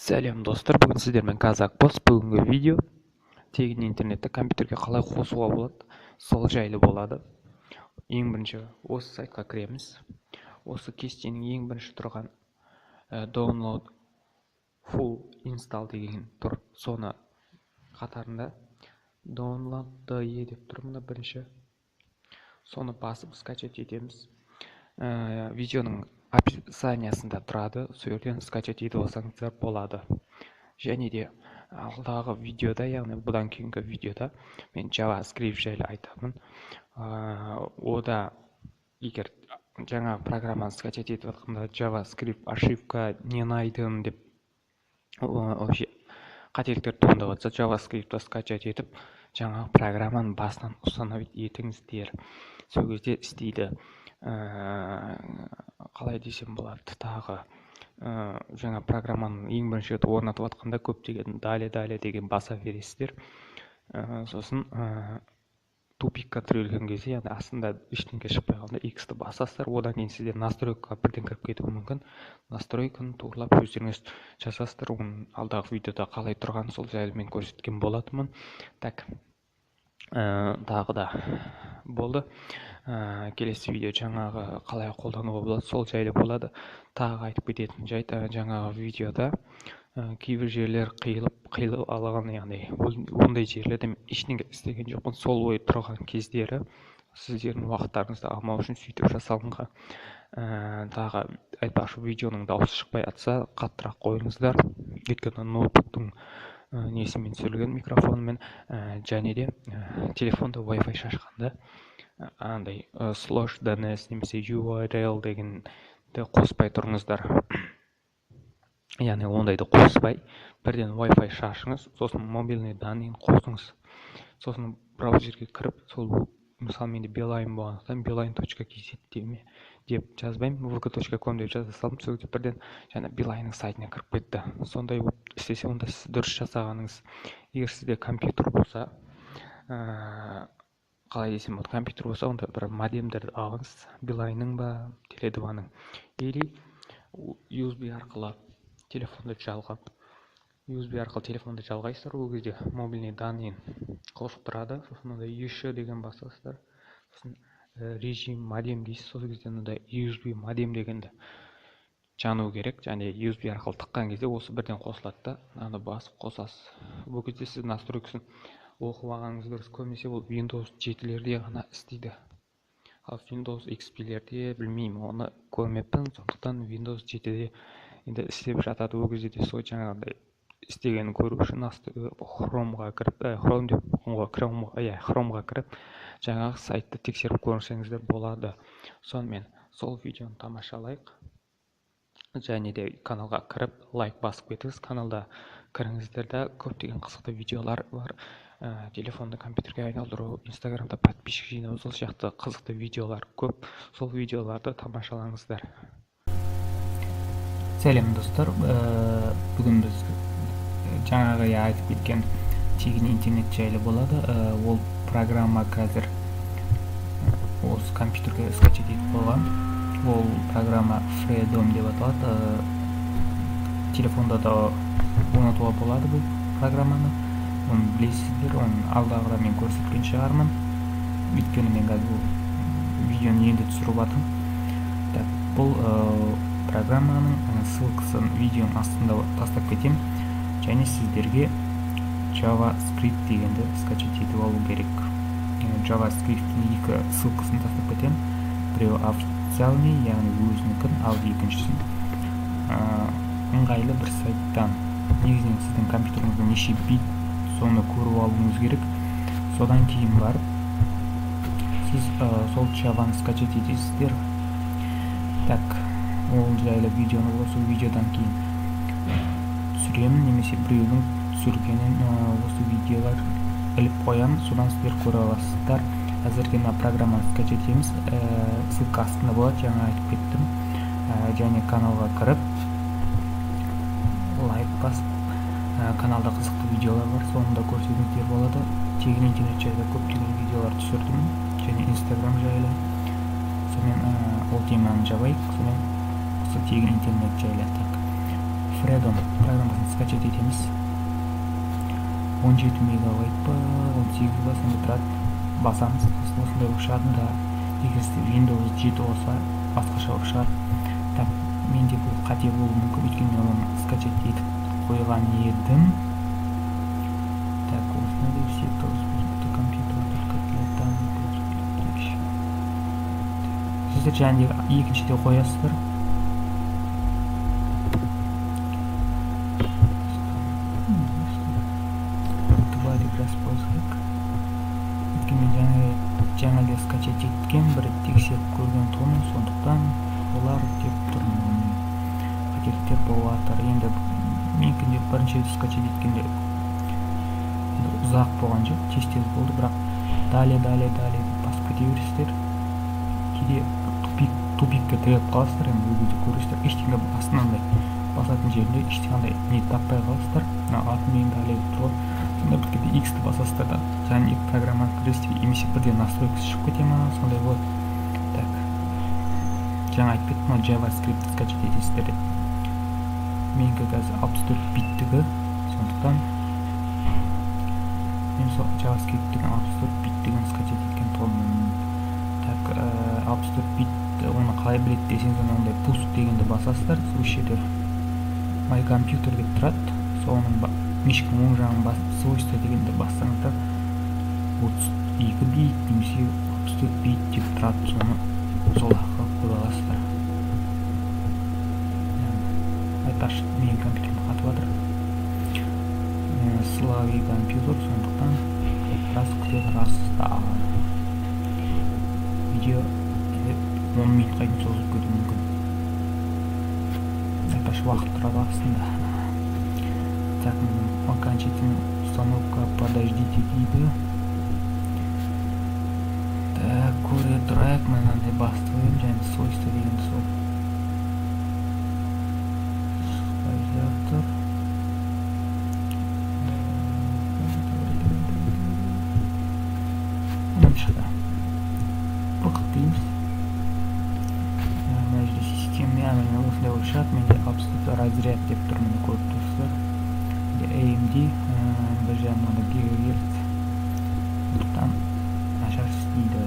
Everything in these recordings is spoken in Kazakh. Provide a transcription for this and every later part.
Сәлем, достар! Бүгін сіздермен Казак Бос. Бүгінгі видео тегін интернетті компьютерге қалай қосуға болады, сол жайлы болады. Ең бірінші осы сайтқа кіреміз. Осы кестенің ең бірінші тұрған "Download full install" деген тұр. Соны қатарында "Download DE" деп тұр мына бірінші. Соны басып, скачать етеміз. Видеоның описаниясында тұрады, сол жерден скачать етіп алсаңыздар болады. Және де алдағы видеода, яғни бұдан кейінгі видеода мен JavaScript жайлы айтамын. Ода егер жаңа программаны скачать етіп жатқанда "JavaScript ошибка не найден" деп вообще қателіктер туындап жатса, JavaScriptті скачать етіп, жаңағы программаны басынан установить етіңіздер, сол кезде істейді. Қалай десем болады тағы, жаңа программаны ең бірінші рет орнатып жатқанда көптеген "Далее, далее" деген баса бересіздер. Сосын тупикқа тірелген кезде, яғни астында ештеңе шықпай қалғанда, иксті басасыздар. Одан кейін сізде настройкаға бірден кіріп кетуі мүмкін. Настройканы туралап өздеріңіз жазасыздар. Оның алдағы видеода қалай тұрғанын, сол жайлы мен көрсеткен болатынмын. Так, тағы да болды. Келесі видео жаңағы қалай қолдануға болады, сол жайлы болады. Тағы айтып кететін жайт: жаңағы видеода кейбір жерлер қиылып қиылып алған, яғни ондай жерлерде мен ештеңе істеген жоқпын. Сол ой тұрған кездері сіздердің уақыттарыңызды алмау үшін сөйтіп жасалынған. Тағы айтпақшы, видеоның дауысы шықпай жатса, қаттырақ қойыңыздар, өйткені ноутбуктың несімен түсірілген, микрофонымен. Және де телефонда Wi-Fi шашқанда андай /DNS немесе URL дегенді қоспай тұрыңыздар, яғни ондайды қоспай, бірден Wi-Fi шашыңыз, сосын мобильный данныйын қосыңыз. Сосын браузерге кіріп, сол, мысалы, менде Билайн болғандықтан, билайн.kz деп жазбаймын, vk.com деп жаза салдым. Сол кезде бірден жаңа Билайнның сайтына кіріп кетті. Сондай болып істесе, онда сіз дұрыс жасағаныңыз. Егер сізде компьютер болса, қалай десем болады, компьютер болса, онда бір модемдерді алыңыз, Билайнның ба, Теле2-ның, или USB арқылы телефонды жалғап, USB арқылы телефонды жалғайсыздар. Ол кезде мобильный данныйын қосып тұрады. Сосын мынандай "Еще" деген басасыздар, сосын "Режим модем" дейсіз. Сол кезде мынандай "USB модем" дегенді жану керек және USB арқылы тыққан кезде осы бірден қосылады да, мынаны басып қосасыз. Бұл кезде сіз настройкасын оқып алғаныңыз дұрыс. Көбінесе бұл Windows 7-лерде ғана істейді, ал Windows XP-лерде білмеймін, оны көрмеппін. Сондықтан Windows 7-де енді істеп жатады. Ол кезде де сол жаңағыдай істегенін көру үшін Хромға кіріп, Хром деп, иә, Хромға кіріп, жаңағы сайтты тексеріп көрсеңіздер болады. Сонымен, сол видеоны тамашалайық және де каналға кіріп, лайк басып кетіңіз. Каналда кіріңіздер да, көптеген қызықты видеолар бар: телефонды компьютерге айналдыру, Инстаграмда подписчик жинау, сол сияқты қызықты видеолар көп. Сол видеоларды тамашалаңыздар. Сәлем, достар! Бүгін біз жаңағы айтып кеткен тегін интернет жайлы болады. Ол программа қазір осы компьютерге скачать етіп қойған. Ол программа Freedom деп аталады. Телефонда да орнатуға болады бұл программаны, оны білесіздер, оны алдағыда мен көрсеткен шығармын, өйткені мен қазір бұл видеоны енді түсіріп жатырмын. Так, бұл программаның ссылкасын видеоның астында тастап кетемін. Және сіздерге JavaScript дегенді скачать етіп алу керек. JavaScript'тің екі ссылкасын тастап кетемін: біреуі официальный, яғни өзінікін, ал екіншісін ыңғайлы бір сайттан. Негізінен сіздің компьютеріңізде неше бит, соны көріп алуыңыз керек. Содан кейін барып сіз сол Java-ны скачать етесіздер. Так, ол жайлы видеоны осы видеодан кейін түсіремін немесе біреудің түсіргенін осы видеоға іліп қоямын, содан сіздер көре аласыздар. Әзірге мына программаны скачать етеміз. Ссылка астында болады, жаңа айтып кеттім. Және каналға кіріп, лайк басып, каналда қызықты видеолар бар, соны да көрсеңіздер болады. Тегін интернет жайлы көптеген видеолар түсірдім және Инстаграм жайлы. Сонымен, ол теманы жабайық. Сонымен, осы тегін интернет жайлы. Так, Freedom программасын скачать етеміз. 17 мегабайт па, 18 ба, сондай тұрады. Басамыз, сосын осындай болып шығады да. Егер сізде Windows 7 болса, басқаша болып шығады. Так, менде бұл қате болуы мүмкін, өйткені мен оны скачать етіп қойған едім. Так, установи все компьютер только для данных. Сіздер және екіншіде қоясыздар. Два деп жазып қоюыңыз керек. Өйткені мен жаңа де скачать еткен, бір тексеріп көрген тұғынмын, сондықтан олар деп тұрмын. Қателіктер болып жатыр. Енді менікінде бірінші рет скачать еткенде енді ұзақ болған жоқ, тез тез болды, бірақ далее, далее, далее деп басып кете бересіздер. Кейде тупикке тіреліп қаласыздар. Енді ол кезде көресіздер, ештеңе астынан басатын жерінде ештеңе не таппай қаласыздар. Мына админ далее деп тұр ғой, сонда бір кезде X-ті басасыздар да, және программаға кіресіздер, немесе бірден настройкасы шығып кете ма, сондай болады. Так, жаңа айтып кеттім ғой, JavaScript скачать етесіздер деп. Менікі қазір 64 биттігі, сондықтан мен сол JavaScript деген 64 биттігін скачать еткен тұғынмын. Так, 64 бит оны қалай біледі десеңіз, анандай пуск дегенді басасыздар, осы жерде My Computer деп тұрады, соның мышканың оң жағын басып свойства дегенді бассаңыздар, 32 бит немесе 64 бит деп тұрады, соны сол арқылы көре аласыздар. Айтпақшы, менің компьютерім қатып жатыр, слабый компьютер, сондықтан біраз күте тұрасыздар. Видео 10 минутқа дейін созылып кетуі мүмкін. Айтпақшы, уақыт тұрады астында. Так, окончательная установка, подождите дейді. Так, көре тұрайық. Мынандай басып қоямын және свойства деген сол шықпай жатыр. Міне, шықты. Выход дейміз. Мына жерде системный, міне, осындай болып шығады. Менде 64 разряд деп тұр, міне, көріп тұрсыздар. Менде AMD 1,5 гигагерц, сондықтан нашар істейді.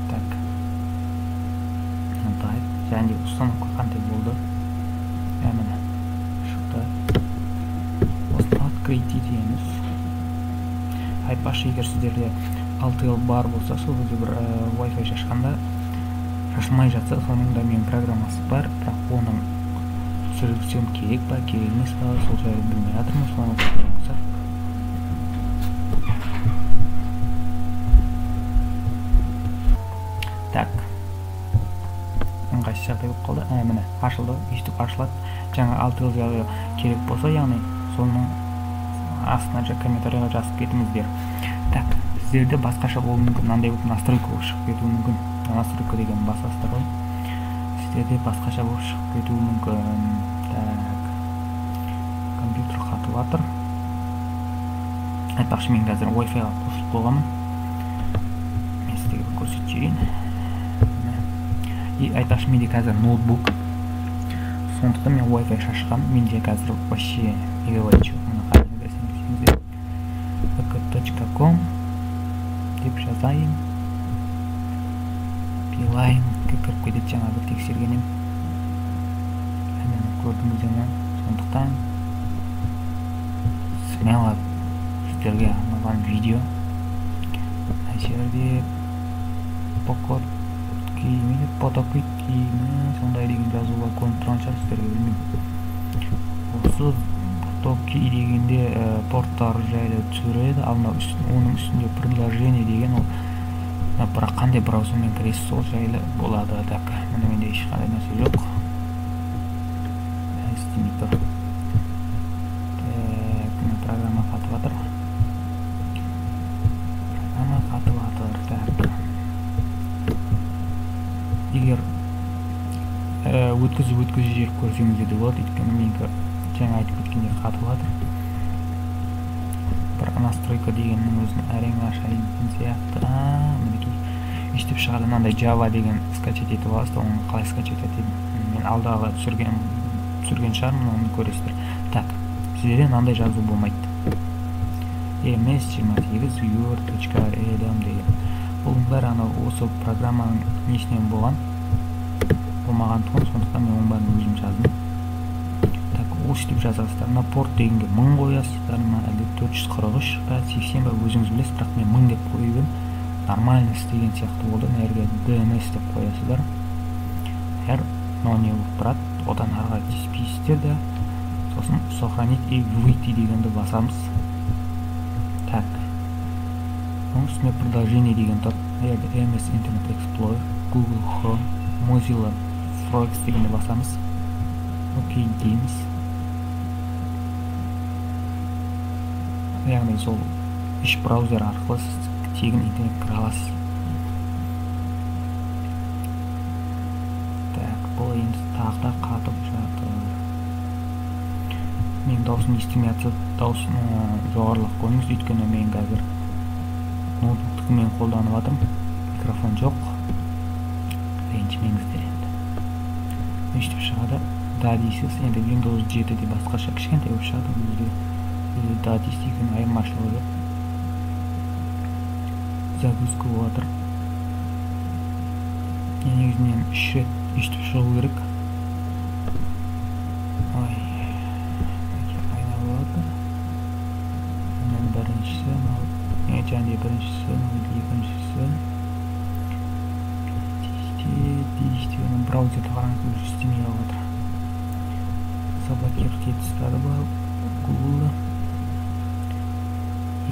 Так, және де установка қандай болды? Міне, шықты. Осыны открыть етеміз. Айтпақшы, егер сіздерде 6L бар болса, сол кезде бір Wi-Fi шашқанда шашылмай жатса, соның да менің программасы бар, бірақ оның түсірсем керек па, керек емес па, сол жайлы білмей жатырмын, соны болса. Так, ыңғайсыз жағдай болып қалды. Міне, ашылды, өйстіп ашылады. Жаңа 6L жайлы керек болса, яғни соның астына комментарийға жазып кетіңіздер. Так, сіздерде басқаша болуы мүмкін, мынандай болып настройка болып шығып кетуі мүмкін. Настройка деген басасыздар ғой, сіздерде басқаша болып шығып кетуі мүмкін. Так, компьютер қатып жатыр. Айтпақшы, мен қазір Wi-Fi-ға қосылып қойғанмын, мен сіздерге бір көрсетіп жіберейін. И айтпақшы, менде қазір ноутбук, сондықтан мен Wi-Fi шашқам. Менде қазір вообще мегабайт жоқ. Міне, қараңыздар, vk.com деп жазайын, Билайнге кіріп кетеді, жаңа бір тексерген едім. Міне, көрдіңіздер ме? Сондықтан смело сіздерге арналған видео. Мына жерде покотки потоки ме, сондай деген жазулар көрініп тұрған шығар сіздерге, білмеймін. Осы потоки дегенде порттар жайлы түсіреді, ал мынау оның үстінде предложение деген, ол бірақ қандай браузермен кіресіз, сол жайлы болады. Так, міне, менде ешқандай нәрсе жоқ, істемей тұр. Так, міне, программа қатып жатыр, программа қатып жатыр. Так, егер өткізіп өткізіп жіберіп көрсеңіздер де болады, өйткені менікі жаңа айтып кеткендей қатып жатыр. Бір настройка дегеннің өзін әрең ашайын сияқты. Мінекей, өйстіп шығады. Мынандай Java деген скачать етіп аласыз. Оны қалай скачать етемін мен? Мен алдағы түсірген шығармын, оны көресіздер. Так, сіздерде мынандай жазу болмайды. ms28 viewer.edm деген. Бұның бәрі анау осы программаның несінен болған, болмаған тұғын, сондықтан мен оның бәрін өзім жаздым. Так, өстіп жазасыздар. Мына порт дегенге 1000 қоясыздар ма, әлде 443 па, 80 ба, өзіңіз білесіз, бірақ мен 1000 деп қойып едім, нормально істеген сияқты болды. Мына жерге DNS деп қоясыздар, бәрі мынау не болып тұрады, одан ары қарай тиіспейсіздер де. Сосын «Сохранить и выйти» дегенді басамыз. Так, оның үстіне «Продолжение» деген тұр. Мына жерде MS Internet Explorer, Google Chrome, Mozilla Firefox дегенді басамыз, «Окей» дейміз. Яғни сол үш браузер арқылы сіз тегін интернет кіре аласыз. Так, бұл енді тағы да қатып жатыр. Менің дауысым естілмей жатса, дауысын жоғарылап қойыңыз, өйткені мен қазір ноутбуктікімен қолданып жатырмын, микрофон жоқ, ренжімеңіздер. Енді өйстіп шығады, «Да» дейсіз. Енді Windows 7-де басқаша кішкентай болып шығады, ол жерде «Да» дейсіз, екеуінің айырмашылығы жоқ. Загрузка болып жатыр. Негізінен үш рет өйстіп шығу керек. Ой, айналып жатыр. Міне, біріншісі мынау, және біріншісі мынау, екіншісі. Действие браузерді қараңыз, уже істемей қалып жатыр. Заблокировать етіп тастады Google-ды.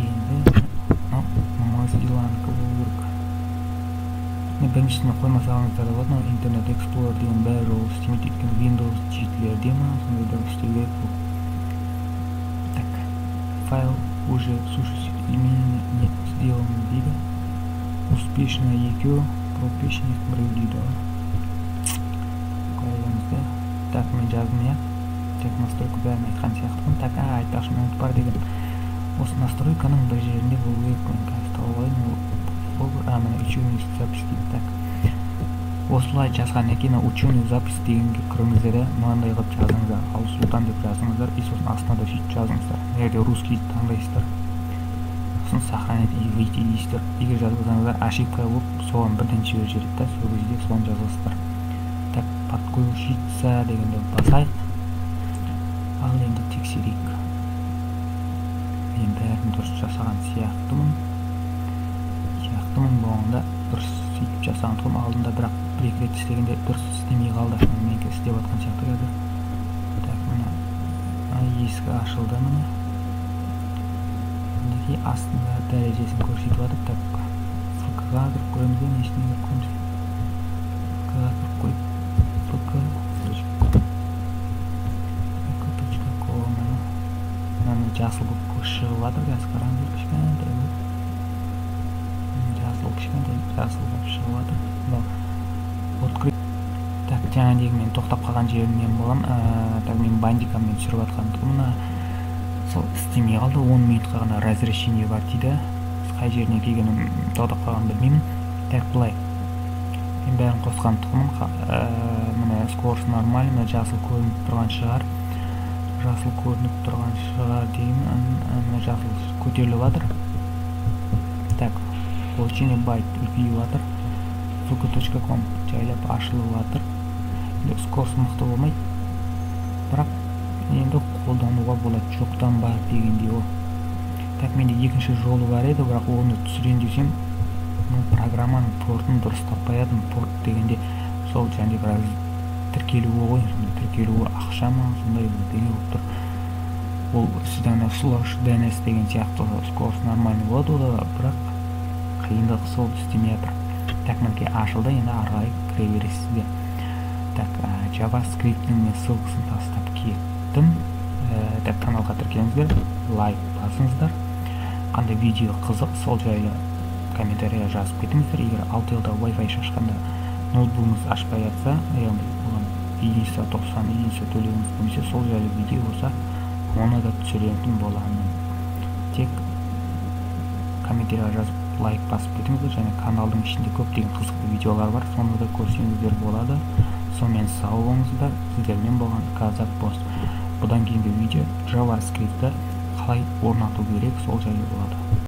Енді мынау Mozilla'нікі болу керек. Міне, біріншісіне қоймасаңыздар да болады. Мынау Internet Explorer деген бәрі жолы істемейді, өйткені Windows 7-лерде ма, сондайда істеу керек бұл. Так, файл уже существует, изменение не сделано дейді. Успешно екеу, пропущенных біреу дейді ғой. Қоя беріңіз де. Так, мен жаздым, иә. Так, настройка бәрін айтқан сияқтымын. Так, айтпақшы, мен ұмытып бар деген, осы настройканың бір жерінде болу керек, мен қазір тауып алайын. Ол, міне, учетный запись дейді. Так, осылай жазғаннан кейін «Учетный запись» дегенге кіріңіздер де, мынандай қылып жазыңыздар, Ал Сұлтан деп жазыңыздар, и сосын астына да сөйтіп жазыңыздар. Мына жерде русский таңдайсыздар, сосын «Сохранить и выйти» дейсіздер. Егер жазбасаңыздар, ошибка болып, соған бірден жіберіп жібереді да, сол кезде соны жазасыздар. Так, «Подключиться» дегенді басайық. Ал енді тексерейік. Мен бәрін дұрыс жасаған сияқтымын болғанда, дұрыс сөйтіп жасаған тұғым алдында, бірақ бір екі рет істегенде дұрыс істемей қалды. Менікі істеп жатқан сияқты қазір. Так, міне, есік ашылды, міне, мінекей, астында дәрежесін көрсетіп жатыр. Так, ВК-ға кіріп көреміз бе, несіне кіріп көреміз? ВК-ға кіріп қойып, vk.com, vk.com. Міне, жасыл болып шығып жатыр қазір, қараңыздар, кішкентай болып жасыл, кішкентай жасыл болып шығып жатыр мынау. Открыть. Так, жаңағыдегі мен тоқтап қалған жерімнен боламын. Так, мен бандикаммен түсіріп жатқан тұғым, мына сол істемей қалды, 10 минутқа ғана разрешение бар дейді. Қай жеріне келгенім, тоқтап қалғанын білмеймін. Так, былай мен бәрін қосқан тұғымын. Міне, скорость нормальный, мына жасыл көрініп тұрған шығар, жасыл көрініп тұрған шығар деймін. Мына жасыл көтеріліп жатыр. Так, получение байт үлкейіп жатыр, vk.com жайлап ашылып жатыр. Енді скорость мықты болмайды, бірақ енді қолдануға болады, жоқтан бар дегендей ғой. Так, менде екінші жолы бар еді, бірақ оны түсірейін десем, программаның портын дұрыс таппай жатырмын. Порт дегенде сол және біраз тіркелуі ғой, сондай тіркелуі ақша ма, сондай бірдеңе болып тұр. Ол сізде ана слэш DNS деген сияқты скорость нормальный болады онда, бірақ қиындығы сол, істемей жатыр. Так, мінекей, ашылды, енді ары қарай кіре бересіздер. Так, JavaScript'ің мен ссылкасын тастап кеттім. Так, каналға тіркеліңіздер, лайк басыңыздар, қандай видео қызық, сол жайлы комментарийға жазып кетіңіздер. Егер Алтелда Wi-Fi шашқанда ноутбугыңыз ашпай жатса, яғни оған единица 90 единица төлегіңіз келмесе, сол жайлы видео болса, оны да түсіретін боламын. Тек комментарийға жазып, лайк басып кетіңіздер және каналдың ішінде көптеген қызықты видеолар бар, соны да көрсеңіздер болады. Сонымен, сау болыңыздар! Сіздермен болған Казак Бос. Бұдан кейінгі видео JavaScriptті қалай орнату керек, сол жайлы болады.